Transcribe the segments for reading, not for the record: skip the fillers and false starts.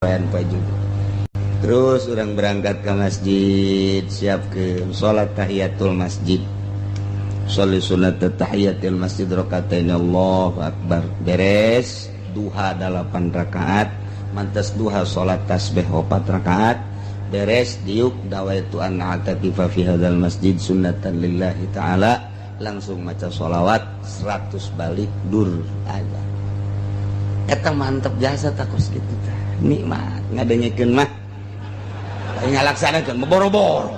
Poe Jumat. Terus urang berangkat ke masjid, siap ke salat tahiyatul masjid. Sholli sunat tahiyatul masjid rakaatain, Allahu akbar. Beres duha 8 rakaat, mantas duha salat tasbih 4 rakaat. Beres diuk dawaitu an a'takifa fi hadzal masjid sunnatan lillahi ta'ala, langsung maca sholawat 100 balik dur aja. Eta mantep jasa takos gitu tah. Nikmat ngadengekeun mah. Lain ngalaksanakeun boro-boro.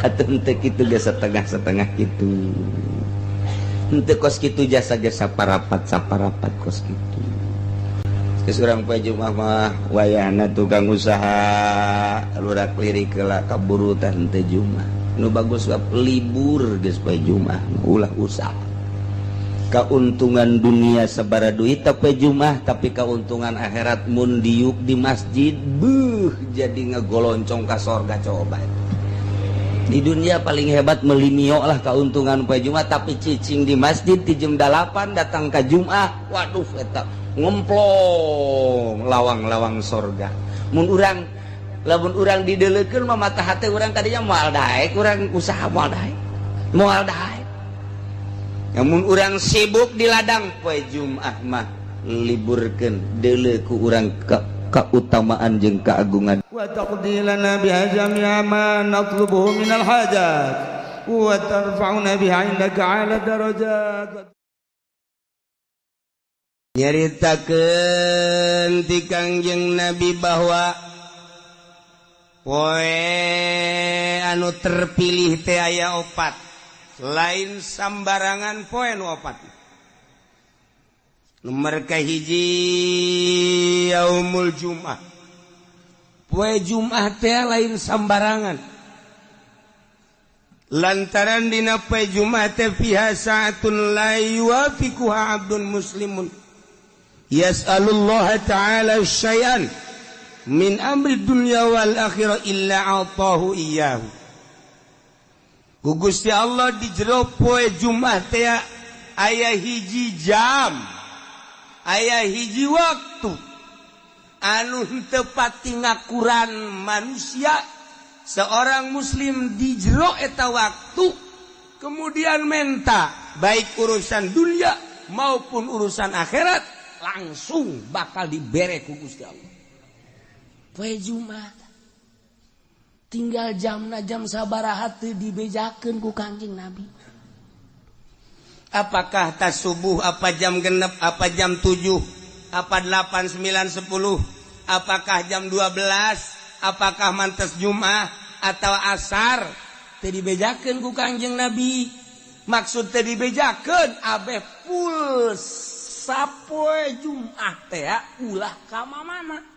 Atuh henteu kitu ge setengah-setengah kitu. Henteu kos kitu jasa-jasa parapat-saparapat kos kitu. Geus urang poe Jumat mah wayahna tukang usaha lurak lirik heula kaburu tah henteu Jumat. Nu bagus libur geus poe Jumat ulah usaha. Keuntungan dunia sabara duit poe Jumat, tapi keuntungan akhirat mun diuk di masjid beuh jadi ngegoloncong ka sorga. Coba di dunia paling hebat melimio lah keuntungan poe Jumat, tapi cicing di masjid di jam 8 datang ke Jumat, waduh eta ngemplong lawang-lawang sorga. Mun urang lamun urang dideulekeun mah mata hate urang tadinya moal daek, urang usaha moal daek, moal daek. Namun urang sibuk di ladang poe Jumat mah liburkeun deuleu ku urang keutamaan jeung keagungan. Wa taqdi lana biha jami'a ma natlubuhu minal hajat wa tarfa'una biha 'indaka 'ala darajat. Nyaritakeun ti Kangjeng Nabi bahwa poe anu terpilih teh aya opat, lain sambarangan poe nu opat. Nomor kahiji yaumul Jum'ah. Poe Jum'ah teh lain sambarangan. Lantaran dina poe Jum'ah teh fiha sa'atun la yuwafiquha 'abdun muslimun yas'alullaha ta'ala syai'an min amri dunya wal akhirah illa 'atahu iyyahu. Ku Gusti Allah di jero poe Jumat teh aya hiji jam, aya hiji waktu anu henteu pati ngakuran manusia seorang muslim di jero eta waktu kemudian menta baik urusan dunia maupun urusan akhirat langsung bakal dibere ku Gusti Allah. Poe Jumat tinggal jamna jam sabaraha teu dibejakeun ku Kangjeng Nabi. Apakah tas subuh, apa jam genep, apa jam 7, apa 8, 9, 10, apakah jam 12, apakah mantes Jumat atau asar, teu dibejakeun ku Kangjeng Nabi. Maksud teu dibejakeun abeh full sapoe Jumat teh ulah ka mana.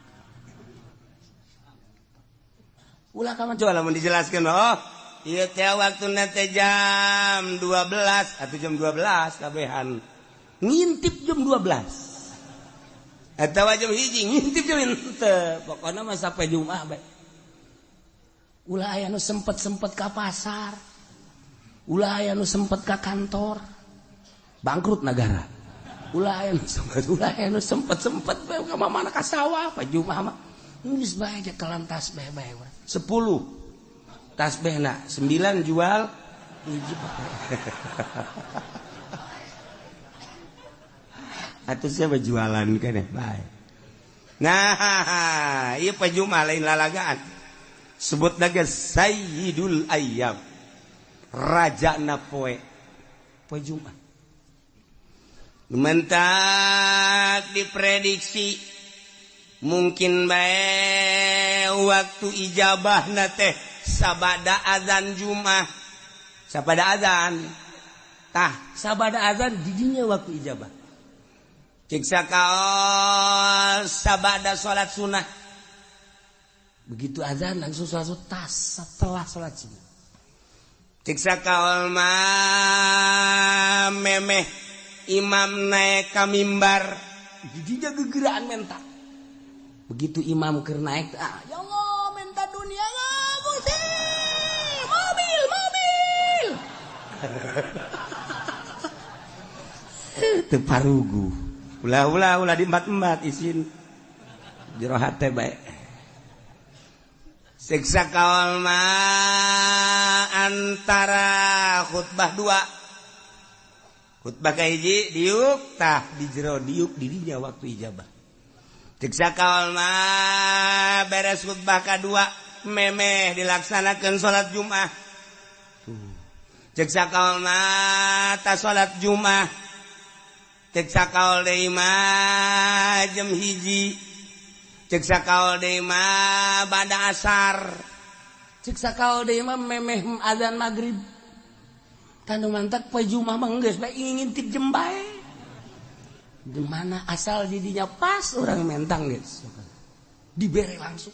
Ulah ka mana coba lamun dijelaskeun. Oh, ieu teh waktuna teh jam 12 atau jam 12 kabehan. Ngintip jam 12. Atawa jam 1 ngintip jam henteu. Pokona mah sampai Jumat bae. Ulah aya nu sempet-sempet ka pasar. Ulah aya nu sempet ka kantor. Bangkrut negara. Ulah aya nu sempet, ulah aya nu sempet-sempet bae ka mana ka sawah pa Jumat mah. Geus bae aja kelan tasbih bae urang. 10 tasbihna, 9 jual 1. Atuh siapa jualan keneh bae. Nah, ieu poe Jumat lain lalagaan. Sebut lagi Sayyidul Ayyam. Rajana poe. Poe Jumat. Mentak diprediksi mungkin bae waktu ijabahna teh sabada azan Jumat. Sabada azan. Tah, sabada azan didinya waktu ijabah. Cik sakaol sabada salat sunah. Begitu azan langsung salat tas setelah salat sunnah. Cik sakaol mah memeh imam naik ka mimbar didinya gegeraan menta. Begitu imam keur naik, ah ya Allah minta dunia Gusti, mobil mobil. Teu parugu. Ulah ulah ulah di embat-embat isin jero hate bae. Siksa kaul mah antara khutbah dua. Khutbah kahiji diuk tah di jero diuk dirinya waktu ijabah. Siksa kaul mah beres khutbah kadua memeh dilaksanakan salat Jumat. Cek sakaol mah ta salat Jumat. Cek sakaol deui mah jam 1. Cek sakaol deui mah bada asar. Cek sakaol deui mah memeh azan magrib. Tanu mantak poe Jumat mah geus bae ngintip jem bae. Di mana asal didinya pas orang mentang geus. Dibere langsung.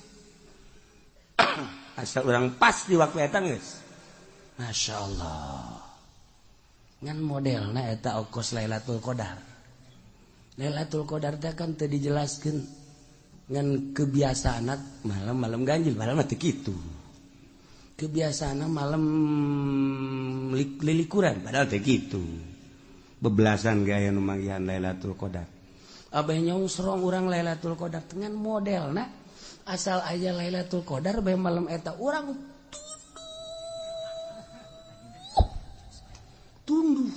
Asal orang pas di waktu eta geus. Masya Allah. Ngan modelna eta okos Lailatul Qadar. Lailatul Qadar teh kan teu dijelaskeun ngan kebiasaan malam-malam ganjil malam mah teu kitu. Kebiasaan malam lilikuran padahal teu kitu. Bebelasan gaya nu manggihan Lailatul Qadar. Abah nyongsrong urang Lailatul Qadar dengan modelna asal aya Lailatul Qadar bae malam eta urang tunduh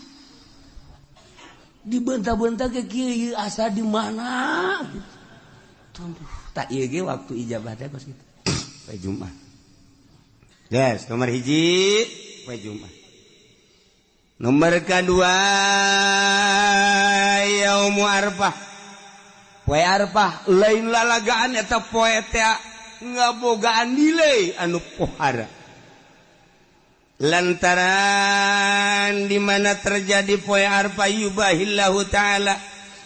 dibentah-bentah ke kieu asa di mana gitu. Tunduh tak ieu ge waktu ijabah teh kos kitu. Poe Jumat. Yes, nomor 1 poe Jumat. Nomor kedua yaumu Arfah. Poe Arfah lain lalagaan eta poe teh ngabogaan nilai anu pohara. Lantaran di mana terjadi poe Arfah yubahillahu ta'ala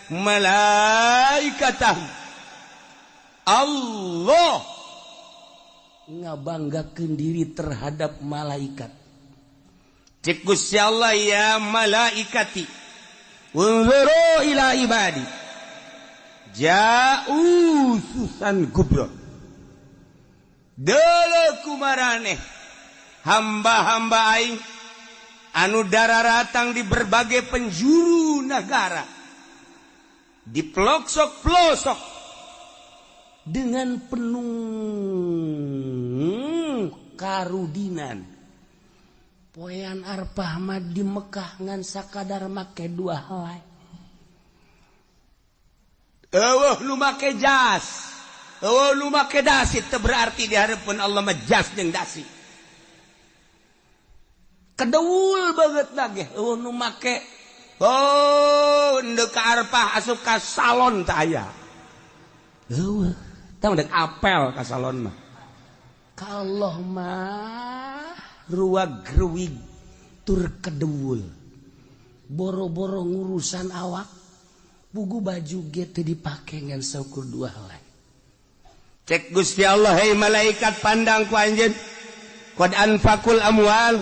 malaikatah. Allah ngabanggakeun diri terhadap malaikat. Cek Gusti Allah ya malaikati unzuru ila ibadi ja'u susan gubro. Deuleu kumaraneh hamba-hamba aing anu dararatang di berbagai penjuru negara, di pelosok-pelosok dengan penuh karudinan. Poean Arfah mah di Mekah ngan sakadar make dua helai. Eueuh nu make jas, eueuh nu make dasi teu berarti di hareupeun Allah mah jas jeung dasi. Kedeul banget lagi eueuh nu make oh ndek ka Arfah asup ka salon teh aya. Eueuh tah ndek apel ka salon mah. Ka Allah mah ruwag-ruwig tur kedeul. Boro-boro ngurusan awak bugu baju ge teu dipake ngan saukur dua helai. Cek Gusti Allah hei malaikat pandang ku anjeun qad anfaqul amwal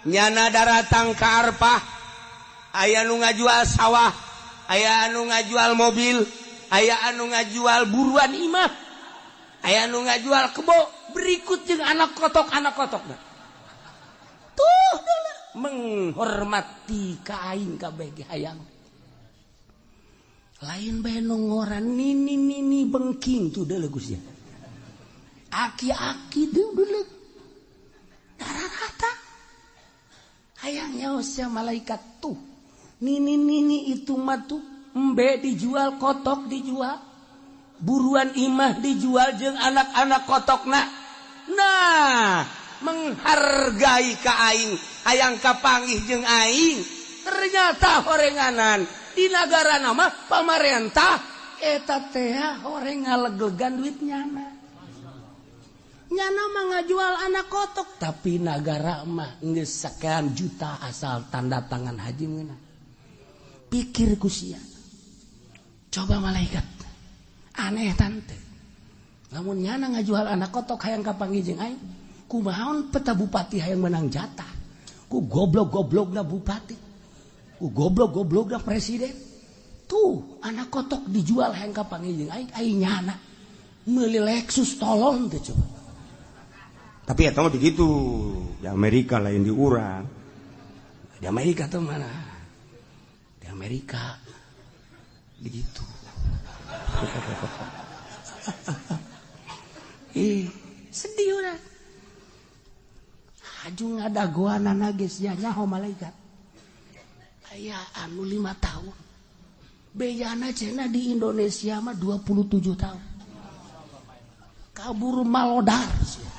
nyana daratang ka Arfah aya nu ngajual sawah, aya anu ngajual mobil, aya anu ngajual buruan imah, aya anu ngajual kebo, berikut jeung anak kotok-anak kotokna. Tuh menghormati ka aing kabeh ge hayang. Lain bae nu ngoran nini nini bengking tuh deuleu Gusti. Aki-aki deuleu. Dararata. Hayang nyaos malaikat tuh. Nini nini itu mah tuh embe dijual, kotok dijual, buruan imah dijual jeung anak-anak kotokna. Nah, menghargai ka aing, hayang kapanggih jeung aing. Ternyata horenganan di nagara nama pamarentah eta teh horeng ngaleglegan duit nyana. Nyana mah ngajual anak kotok, tapi nagara mah geus sekian juta asal tanda tangan haji meunang. Pikir ku sia. Coba malaikat. Aneh tante. Lamun nyana ngajual anak kotok hayang kapanggih jeung aing, kumaha peta bupati hayang menang jatah. Ku goblok-goblokna bupati. Ku goblok-goblokna presiden. Tuh anak kotok dijual hayang kapanggih jeung aing, aing nyana meuli Lexus tolong teh coba. Tapi eta mah begitu. Di Amerika lain di urang. Di Amerika tuh mana? Di Amerika. Begitu. Ih, sedih urang. Haju ngadagoanana geus nya nyaho malaikat. Aya anu 5 tahun. Bejana cenah di Indonesia mah 27 tahun. Kabur malodar sia.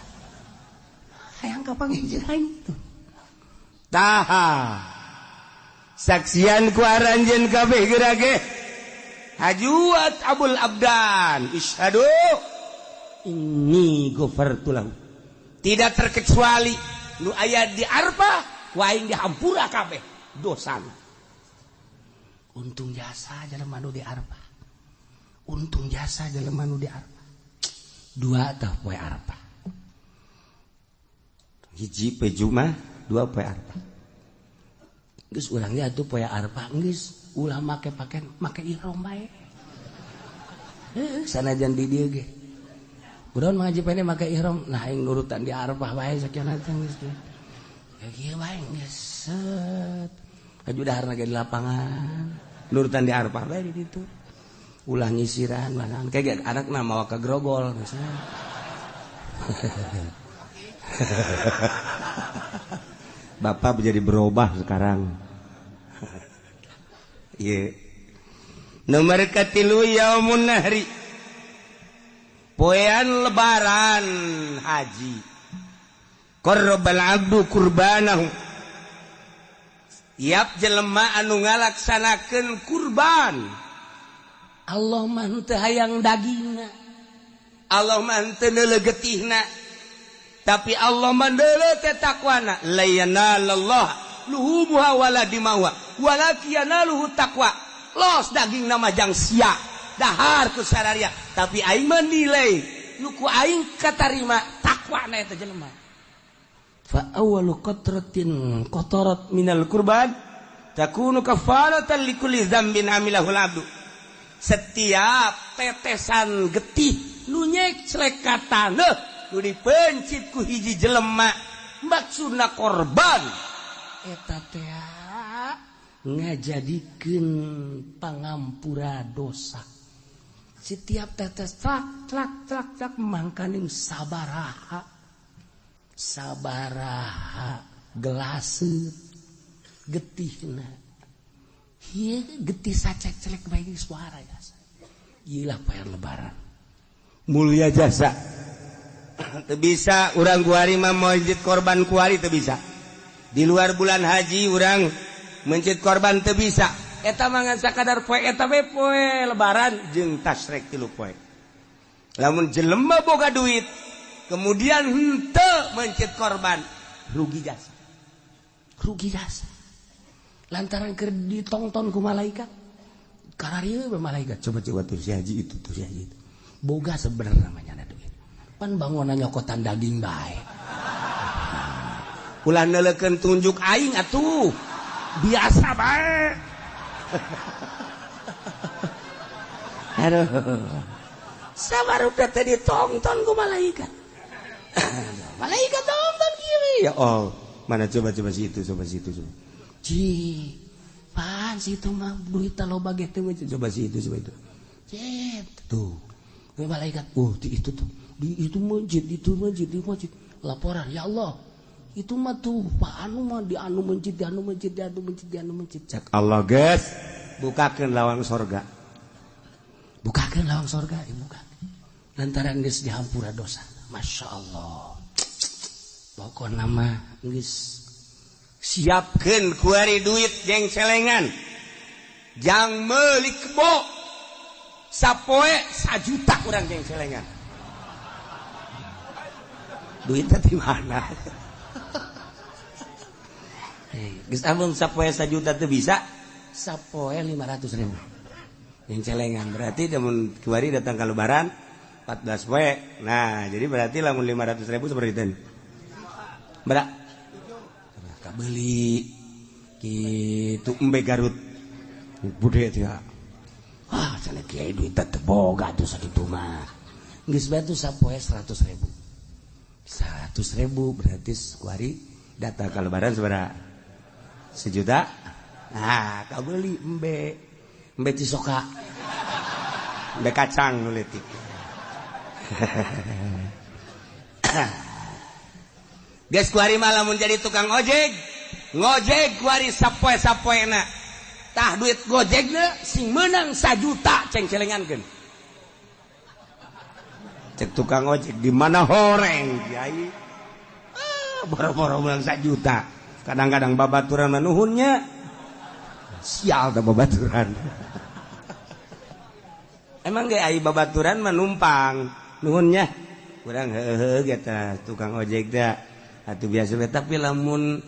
Hayang kapanggih jeung aing tuh. Taha. Saksian ku aranjeun kabeh geura ge. Hajuat Abul Abdan isyhadu inni ghafartu lahu. Tidak terkecuali nu aya di Arfah ku aing dihampura kabeh dosana. Untung jasa jelema nu di Arfah. Untung jasa jelema nu di Arfah. Dua tah poe Arfah. Hiji poe Jumat, dua poe Arfah. Geus urang ge atuh poe Arfah geus ulah make pakaian, make ihram bae. Heuh, sanajan di dieu ge. Urang mah ngaji pene make ihram, nah aing nurutan di Arfah bae sakieu teh geus. Ya kieu bae geus set. Aju daharna ge di lapangan, nurutan di Arfah bae di ditu. Ulah nyisiran mana kayak anakna mawa ka grogol misalnya. Bapak menjadi berubah sekarang. Iya. Nomor katilu yaumun nahri. Poean lebaran haji. Qarrabal abdu kurbanahu. Tiap jelema anu ngalaksanakeun kurban. Allah mah henteu hayang dagingna. Allah mah henteu neuleuh getihna. Tapi Allah mah neuleuh teh takwana. La yanalallah luhumuha wala dimawa walakin yanaluhu taqwa. Los daging nama jang sia dahar ku sararia, tapi aing mah nilai nu ku aing katarima takwana eta jelema. Fa awwalu qatratin qatarat minal kurban takunu kafaratan likulli dzambin amilahul abdu. Setiap tetesan getih nu nyeclek ka taneuh nu dipencit ku hiji jelema maksudna korban eta teh ngajadikeun pangampura dosa. Setiap tetes trak trak trak trak mangkaning sabaraha sabaraha gelaseut getihna. Ieu getih sacek-celek bae suara jasa. Ieu lah poe lebaran. Mulia jasa. Teu bisa urang kuari mah mencit korban kuari teu bisa. Di luar bulan haji urang mencit korban teu bisa. Eta mah ngan sakadar poe eta we poe lebaran jeung tasrek 3 poe. Lamun jelema boga duit kemudian henteu mencit korban, rugi jasa. Rugi jasa. Lantaran keur ditongton ku malaikat. Kararieu we malaikat coba-coba tuh si haji itu, tuh si haji itu. Boga sebenarnya namanya duit. Pan bangunan nyokotan daging bae. Ulah neuleukeun tunjuk aing atuh. Biasa bae. Aduh. Sabaruda teh ditongton ku malaikat. Malaikat tonton kieu. Ya Allah, mana coba-coba si itu, coba si itu, coba. Ci, pan si itu mah duit loba ge teh coba si itu, coba itu. Cep, tuh. Malaikat, di itu tuh. Di itu masjid, itu masjid, di masjid. Laporan, ya Allah. Itu mah tuh Pak anu mah di anu masjid, di anu masjid, di anu masjid, di anu masjid. Cek Allah, guys. Bukakeun lawang sorga. Bukakeun lawang sorga, ya buka. Lantaran geus dihampura dosa. Masya Allah. Pokona mah geus siapkeun kuari duit jeung celengan. Jang meuli kebo. Sapoe 1 juta urang jeung celengan. Duitnya di mana? Geus amun sapoe 1 juta teu bisa, sapoe 500.000. Yang celengan berarti lamun kuari datang ke lebaran 14 poe. Nah, jadi berarti lamun 500.000 seperti itu. Berak. Kabeli kitu embe Garut. Bude teh. Ah, cenah kiai duit teh boga atuh sakitu mah. Geus bae tuh sapoe 100.000. 100.000 berarti kuari datang ke lebaran sabaraha? 1 juta. Nah, kabeli embe. Embe Cisoka. Udah kacang nu leutik. Geus kuari mah lamun jadi tukang ojek, ngojek kuari sapoe-sapoena. Tah duit gojekna sing meunang 1 juta ceng-celengankeun. Cek tukang ojek di mana horeng kiai. Ah, boro-boro meunang 1 juta. Kadang-kadang babaturan mah nuhunnya. Sial tah babaturan. Emang ge ai babaturan mah numpang nuhunnya. Kurang heuheuh ge tah tukang ojek teh. Atuh biasa we tapi lamun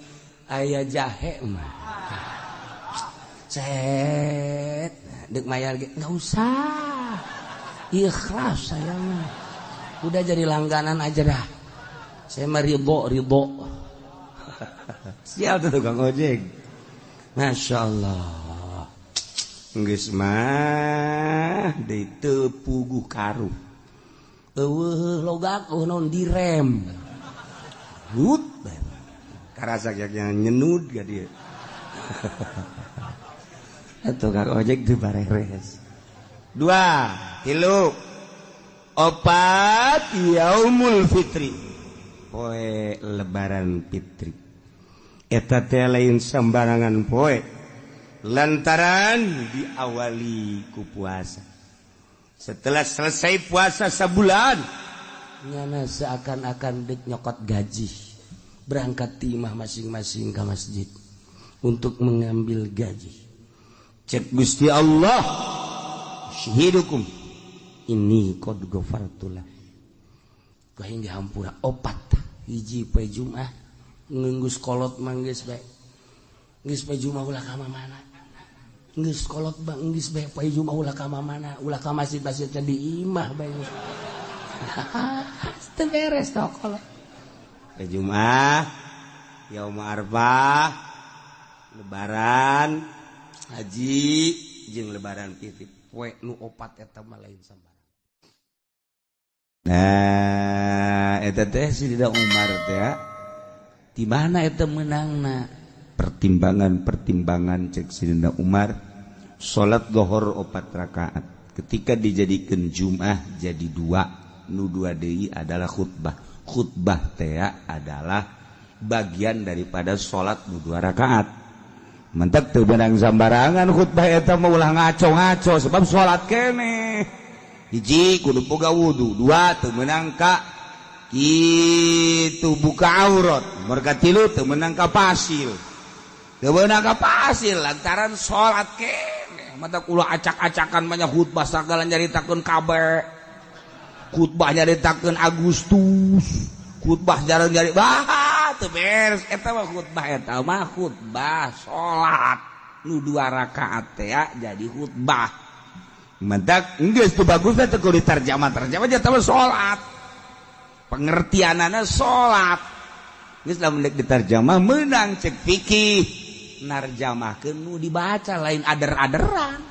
aya jahe mah. Cet, deuk mayar ge enggak usah. Ikhlas saya mah. Udah jadi langganan aja dah. Saya mah ridho. Sial tuh tukang ojek. Masya Allah. Geus mah deui teu puguh karuh. Eueuh logak eueuh naon direm. Hut. Karasa nya nyenud ka dieu. Tukang ojek teu bareres. 2, 3, 4 yaumul fitri. Poe lebaran fitri. Eta teh lain sembarangan poe. Lantaran diawali ku puasa. Setelah selesai puasa sebulan, nyana seakan-akan dek nyokot gaji. Berangkat timah masing-masing ke masjid untuk mengambil gaji. Cek Gusti Allah, syahidukum ini qad ghafartulah. Kaing dihampura 4 hiji poe Jumat ngenggus kolot manggeus bae. Geus poe Jumat ulah ka mana? Geus kolot bang geus bae poe Jumat ulah ka mana? Ulah ka masjid-masjid teh di imah bae. Teu beres tah kolot. Poe Jumat, yaum Arfah, lebaran haji jeung lebaran fitri poe nu 4 eta mah lain sambarang. Nah, eta teh Sidina Umar teh di mana eta meunangna? Pertimbangan-pertimbangan cek Sidina Umar, salat zuhur 4 rakaat. Ketika dijadikan Jumat jadi 2, nu 2 deui adalah khutbah. Khutbah teh adalah bagian daripada salat nu 2 rakaat. Mentek teu beunang sambarangan khutbah eta mah ulah ngaco-ngaco sebab salat keneh. Hiji kudu boga wudu, 2 teu meunang ka kitu buka aurat, merga 3 teu meunang ka pasil. Teu meunang ka pasil lantaran salat keneh. Mata ulah acak-acakan banyak khutbah sagala nyaritakeun kabeh. Khutbah nyaritakeun Agustus, khutbah jarang nyari bah teu beres eta mah khutbah eta mah khutbah salat nu 2 rakaat teh jadi khutbah. Mentak geus teu bagus teh kudu diterjemah-terjemah eta mah salat. Pengertianana salat. Geus lamun deuk diterjemah meunang cek fikih narjamahkeun nu dibaca lain ader-aderan.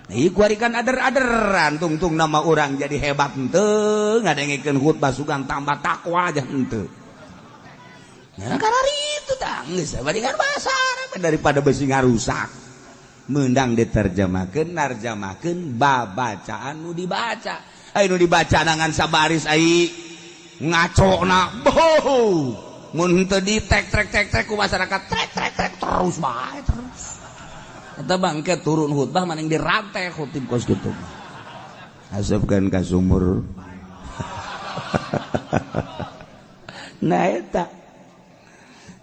Ieu kuari kan ader-aderan tungtung nama urang jadi hebat henteu ngadengekeun khutbah sugan tambah takwa aja henteu. Nah, karena itu tah geus bandingan bahasa Arab daripada besi ngarusak. Meundang diterjemahkeun narjamahkeun babacaan nu dibaca. Ai nu dibaca nangan sabaris ai ngacona. Boh. Mun henteu di tek trek tek trek ku masyarakat trek trek trek terus bae terus. Eta bangke turun khutbah maning dirantai khutib kos kitu. Asupkeun ka sumur. Nah eta.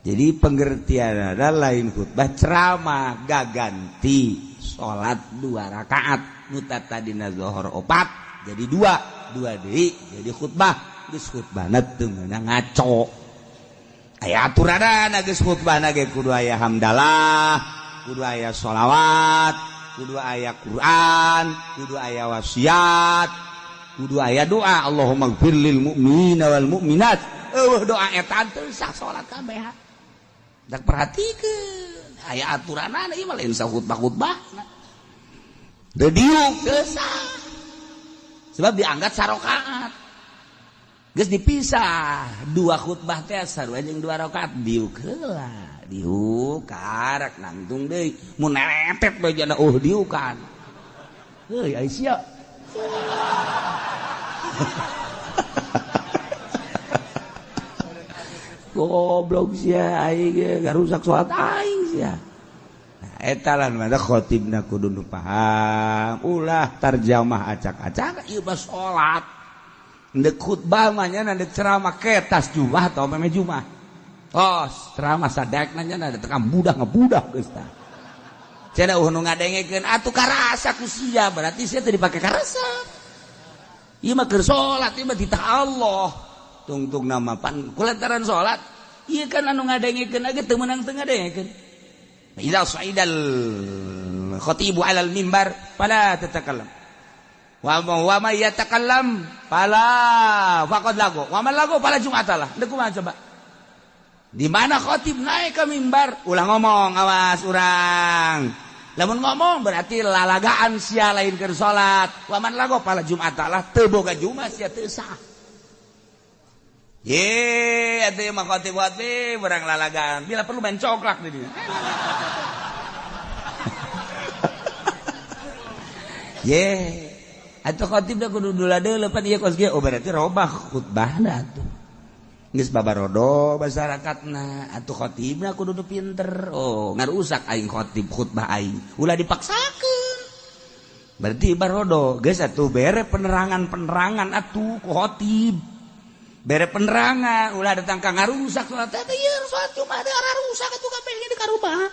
Jadi pengertian ada lain khutbah ceramah gaganti salat 2 rakaat nu tadina zuhur 4 jadi 2, 2 deui jadi khutbah. Geus khutbahna teu meunang ngaco. Aya aturanana geus khutbahna ge kudu aya hamdalah, kudu aya sholawat, kudu aya Quran, kudu aya wasiat, kudu aya doa Allahumma gfir lil mu'minina wal mu'minat. Eueuh doa eta teu sah salat kabeh. Dak perhatikeun aya aturanana ieu mah lain sah khutbah-khutbah. Teu diuk teu sah. Sebab dianggap sarokaat. Geus dipisah 2 khutbah teh sarua jeung 2 rakaat diuk heula. Diuk karak nangtung deui mun neretet bae jana diukan. Heuy ai sia. Goblok sia aing ge ngarusak salat aing sia. Nah, eta lah mah khotibna kudu nu paham, ulah tarjamah acak-acak ieu mah salat. Ndek khutbah mah nya ndek ceramah ketas Jumat atau meme Jumat. Oh, ceramah sadekna nya tekan budak ngebudak geus tah. Cenah eueuh nu ngadengekeun atuh karasa ku sia, berarti sia teu dipake karasa. Ieu mah keur salat, ieu mah titah Allah. Tungtung nama pan kulantaran salat, ieu kan anu ngadengekeun ge teu meunang teu ngadengekeun. Idza sa'idal khatibu 'alal mimbar fala tatakallam. Wa may yatakallam fala faqad lagu. Wa man lagu fala jum'atalah. Deuk kumaha coba? Di mana khotib naik ke mimbar, ulah ngomong, awas urang. Lamun ngomong berarti lalagaan sia lain keur salat. Wa man lagu fala jum'atalah, teu boga jumat sia teu sah. Ye, atuh mah khotib-khotib urang lalagaan. Bila perlu main coklat di dieu. Ye, atuh khotib da kudu dula-deuleu pan ieu kos kieu. Oh berarti robah khutbahna atuh. Geus babarodo masyarakatna atuh khotibna kudu nu pinter. Oh, ngarusak aing khotib khutbah aing. Ulah dipaksakeun. Berarti barodo geus atuh bere penerangan-penerangan atuh ku khotib. Bere penerangan ulah datang ka ngarusak salat teh ieu salat Jumat rusak atuh kabeh ge dikarubah.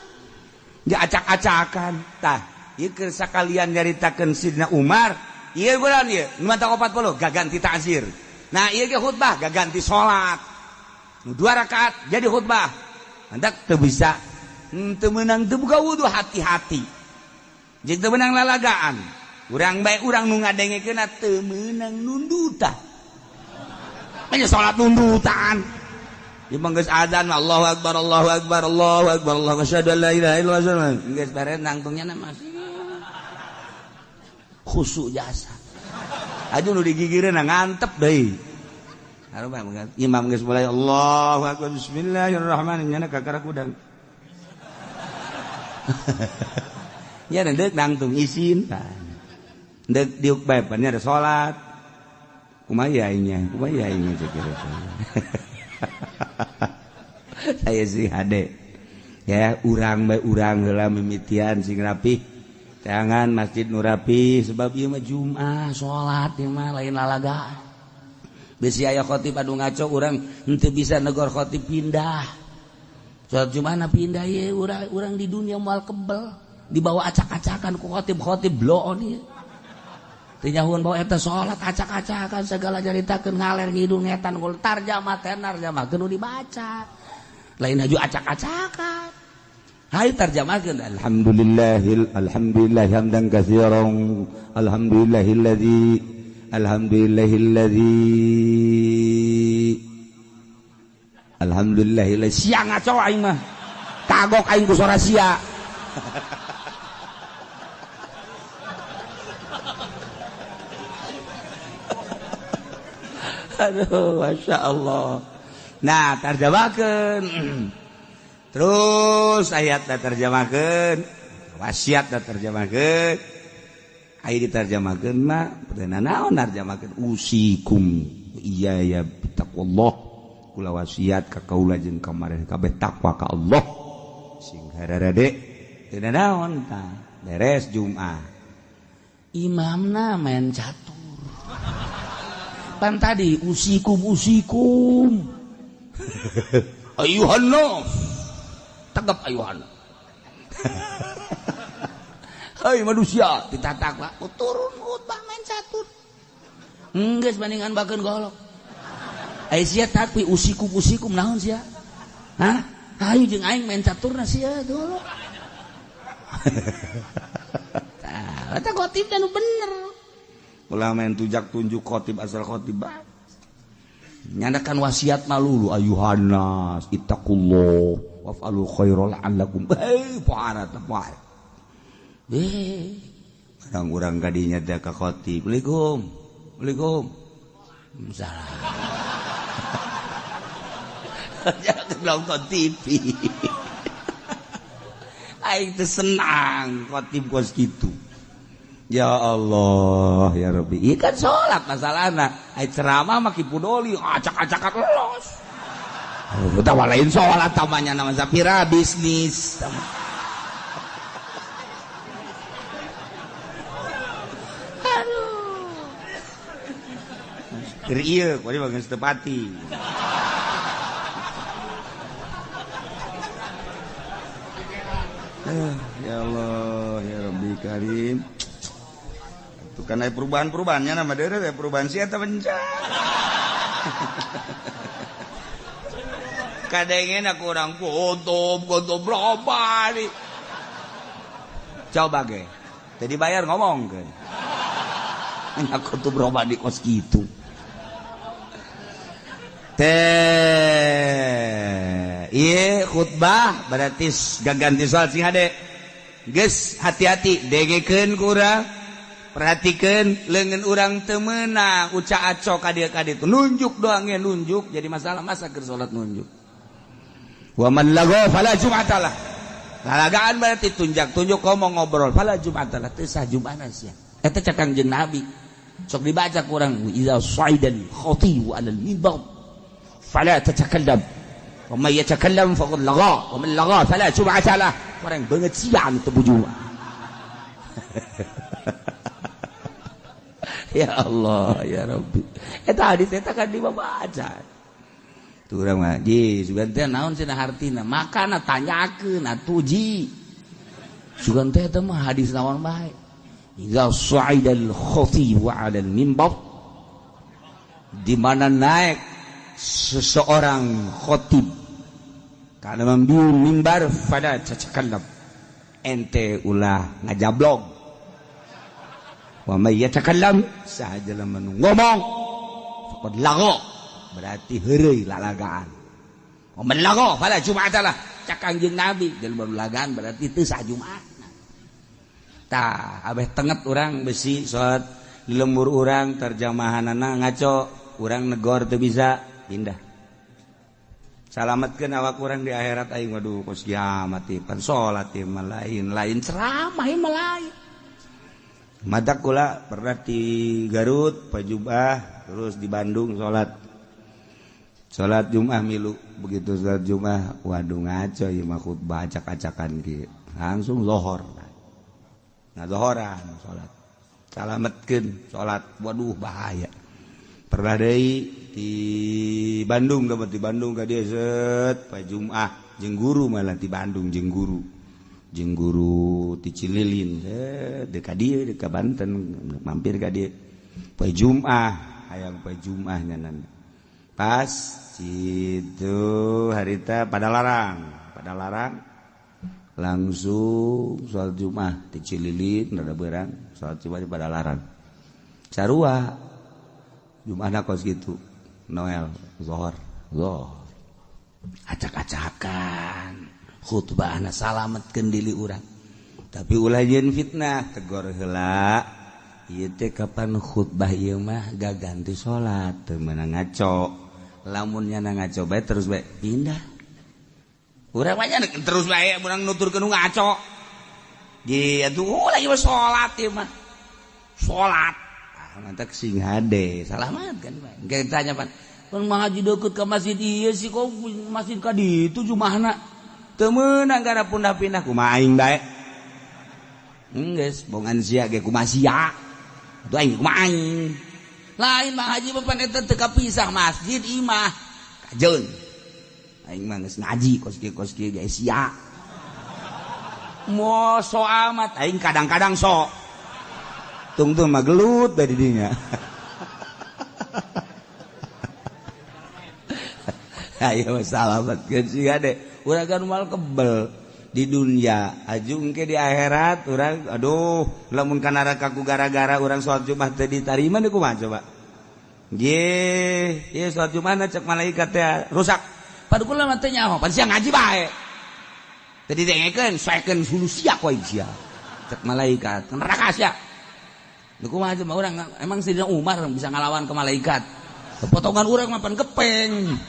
Ja acak-acakan. Tah, ieu keur sakalian nyaritakeun Sidna Umar, ieu bulan ieu nu mata 40 gaganti ta'zir. Nah, ieu ge khutbah gaganti salat. 2 rakaat jadi khutbah. Hendak teu bisa, teu meunang teu buka wudu hati-hati. Jeung teu meunang lalagaan. Urang bae urang nu ngadengekeunna teu meunang nundutan. Nya salat nundutan. Ieu mah geus azan Allahu akbar Allahu akbar Allahu akbar Allahu asyhadu an la ilaha illallah. Geus beres nangtungnya na masih khusyuk jasa. Aduh nu digigireun ngantep deui. Imam geus mulai Allahu akbar bismillahirrahmanirrahim nyana kakara kudang. Nya deuk nangtung isin tah. Deuk diuk bae pan nya salat. Kumaha aingnya? Kumaha aingnya cek kira. Saya sih hade. Ya urang bae urang heula mimitian sing rapih. Jangan masjid nu rapi sebab ieu mah Jumat salat ieu mah lain lalagaan. Bisi aya khotib anu ngaco urang henteu bisa negor khotib pindah. Salat Jumat pindah ieu urang di dunia moal kebel dibawa acak-acakan ku khotib-khotib bloon ieu. Teu nyahuan bawa eta salat acak-acakan segala nyaritakeun ngaler ngidul ngetan gol tarjamah tenar tarjamahkeun nu dibaca. Lain haju acak-acakan. Hai tarjamahkeun alhamdulillahil alhamdulillah hamdan katsiran alhamdulillahilladzi alhamdulillahilladzi alhamdulillahilladzi sia ngaco aing mah kagok aing ku sora sia. Aduh Masya Allah. Nah tarjamahkeun terus ayat terjemahkeun wasiat terjemahkeun aya diterjemahkeun mah pernah naon narjemahkeun usikum iya ya taqwallah kula wasiat ka kaula jeung ka maraneh kabeh takwa ka Allah sing hararade teu naon tah beres Jumat imamna main catur pan tadi usikum usikum ayuhan nas tegap ayuhan. Hei manusia ditatak lah turun khutbah main catur geus bandingan bakeun golok ai sia takwi usikum usikum naon sia hah hayu jeung aing main caturna sia golok. Tah eta khotib nu bener ulah main tujak tunjuk khotib asal khotib nyandakan wasiat malulu ayuhan nas ittaqullah waf'alul khairal la'allakum pohara teh poe. Kadang urang kadinya teh ka khotib. Assalamualaikum. Assalamualaikum. Salah. Jangan nonton TV. Aing teh senang khotib kos kitu. Ya Allah ya Rabbi. Ieu kan salat masalahna. Ai ceramah mah Ki Pudoli acak-acakan los. Utawa lain salat tamanya nama sapira bisnis. Aduh. Keur ieu kuari bageus teu pati. Ya Allah ya Rabbi Karim. Itu kan aya perubahan-perubahannya nama deure perubahan sia eta bencana. Kadangnya aku orang kuntum kuntum berapa nih. Coba ge. Tadi bayar ngomong kan. Aku tuh berubah di kos gitu. Teh, iya khutbah berarti gaganti soal sing hade. Geus hati-hati dengekeun ku urang. Perhatikeun leungeun urang teu meunang uca aco ka dieu ka ditu. Nunjuk doang ge nunjuk jadi masalah masa keur salat nunjuk. Wa man lagha fala jum'atalah. Lalagaan berarti tunjak-tunjuk ngomong ngobrol fala jum'atalah teu sah jum'ana sia. Eta cek Kangjeng Nabi. Sok dibaca ku urang idza sa'idal khatibu 'alal mimbar fala tatakallam wa may yatakallam faqad lagha wa man lagha fala jum'atalah. Urang beungeut sia anu teu bujuma. Ya Allah ya Rabbi. Eta hadis eta kan dibaca. Tuh urang mah ji sugan teh naon cenah hartina? Makana tanyakeun atuh ji. Sugan teh eta mah hadis naon bae. Idza sa'idal khatib 'alal mimbar, di mana naik seseorang khatib kana mambiu mimbar fala tatakallam, ente ulah ngajablog. Wa may yatakallam saha jelema nu ngomong faqad lagha, berarti heureuy lalagaan. Wa man lagha fala jum'atalah, cak Kangjeng Nabi jelema nu lagaan berarti teu sah Jumat. Tah abeh tenget urang besi salat di lembur urang terjemahanana ngaco, urang negor teu bisa pindah. Salametkeun awak urang di akhirat aing waduh kos kiamat ieu pan salat ieu mah lain lain ceramah ieu mah lain. Madak kula pernah di Garut pajubah terus di Bandung salat. Salat Jumat milu, begitu salat Jumat waduh ngaco ieu mah khutbah acak-acakan kieu. Langsung lohor. Nah zohoran salat. Salametkeun salat waduh bahaya. Pernah deui di Bandung dapat di Bandung ka dieu set poe Jumat jeung guru malah di Bandung jeung guru. Jeung guru ti Cililin set deuk ka dieu deuk ka Banten mampir ka dieu. Poe Jumat hayang poe Jumat nyanan. Pas situ harita pada larang langsung sholat Jumat di Cililin rada berang sholat Jumat di Padalarang sarua Jumatna kos gitu Noel zohor zohor acak-acakan khutbahna salametkeun diri urang tapi ulah jeung fitnah tegor heula ieu teh kapan khutbah ieu mah gaganti salat teu meunang ngaco lamun nya ngaco bae terus bae pindah. Urang mah terus bae urang nuturkeun nu ngaco. Di atuh lagi mah salat ieu mah. Salat. Ah mantak sing hade, salamat kan bae. Engke tanya pan, "Pun mah haji deukeut ka masjid ieu sih kok masjid ka ditu jumahna." Teu meunang gara pindah-pindah kumaha aing bae. Geus bongan sia ge kumaha sia. Atuh aing kumaha aing. Lain mah haji mah pan eta teu kapisah masjid imah. Kajeun. Aing mah geus ngaji kos kieu ge sia. Mo so amat aing kadang-kadang sok. Tungtung mah gelut dari dinya. Ayo salametkeun sia de. Urang kan moal kebel di dunia, aju engke di akhirat urang aduh lamun ka neraka ku gara-gara urang salat Jumat teu ditarima deui kumaha coba. Nggih, ieu salat Jumat cek malaikat teh rusak. Padu kula mah teu nyaho, pan sia ngaji bae. Teu didengekeun, saekeun hulu sia ku aing sia. Cek malaikat, neraka sia. Lho kumaha coba urang emang Sayyidina Umar bisa ngalawan ke malaikat. Potongan urang mah pan gepeng.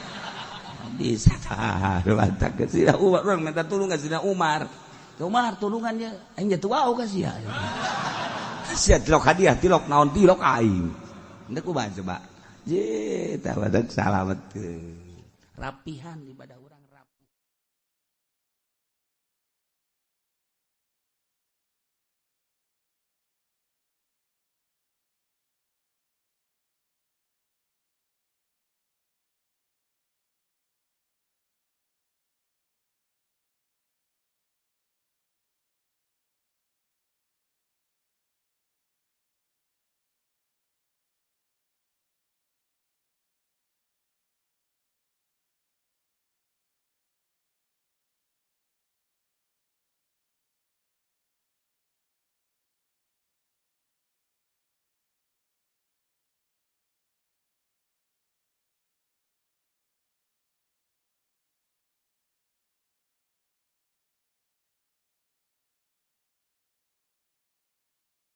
Bisa tah, mantap ke Sayyidina Umar, urang minta tulung ka Sayyidina Umar. Ke Umar tulungan nya, aing jatuh wau ka sia. Sia tilok hadiah, tilok naon, tilok aing. Henteu kumaha coba? Je, tah badak salamet. Rapihan ibadah urang.